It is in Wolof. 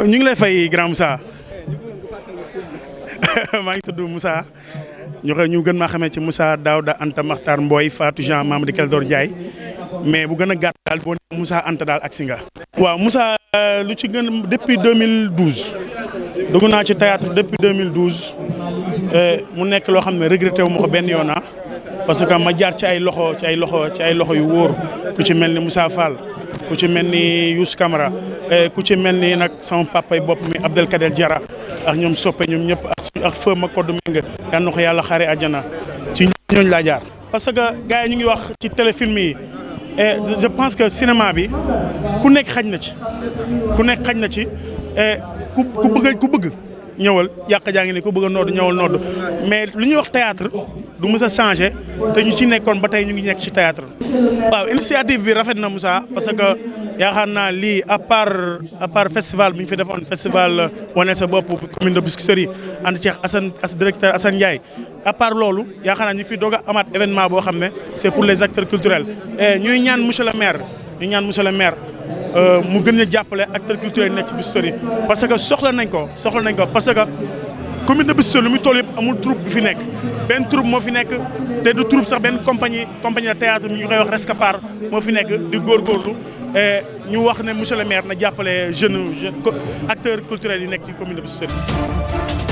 ñu ngi lay fay grand Moussa maa ngi tudd Moussa ñu gën maa xamee ci Moussa Daouda Anta Makhtar Mboy Fatou Jean Mamadou Keldor Ndiaye mais bu gën a gàtt daal boo nee Moussa Anta daal ak si nga. waaw Moussa lu ci gën depuis 2012 dugg naa ci théâtre depuis 2012 mu nekk loo xam ne regretté wu ma ko benn yoon parce que ma jaar ci ay loxo yu wóor ku ci mel ni Moussa Fall ku ci mel ni Youssou Camara ku ci mel ni nag sama papa yi bopp mi Abdelkader Diarra ak ñoom soppe ñoom ñëpp ak feu ma koddu ménga yal na ko yàlla xare àjjana ci ñooñu laa jaar. parce que gars yi ñu ngi wax ci téléfilm yi et je pense que cinéma bi ku nekk xaj na ci ku bëgg ñëwal yàq jaa ngi ne ku bëgg a nodd ñëwal nodd mais lu ñuy wax théâtre du mës a changé te ñu ci nekkoon ba tey ñu ngi nekk ci théâtre. waaw initiative bi rafet na Moussa parce que yaakaar naa lii à part festival bi ñu fi defoon festival wane sa bopp commune de Biscuiterie ànd ci directeur Assane Ndiaye à part loolu yaakaar naa ñu fi doog a amaat événement boo xam ne c'est pour les acteurs culturels et ñuy ñaan monsieur le maire mu gën a jàppale acteurs culturels yi nekk ci Biscuiterie parce que soxla nañ ko parce que commune de Biscuiterie lu muy toll yëpp amul troupe bi fi nekk benn troupe moo fi nekk te du troupe sax benn compagnie de théâtre ñu koy wax Rescapar moo fi nekk di góorgóorlu ñu wax ne monsieur le maire na jàppale jeunes acteurs culturels yi nekk ci commune de Biscuiterie.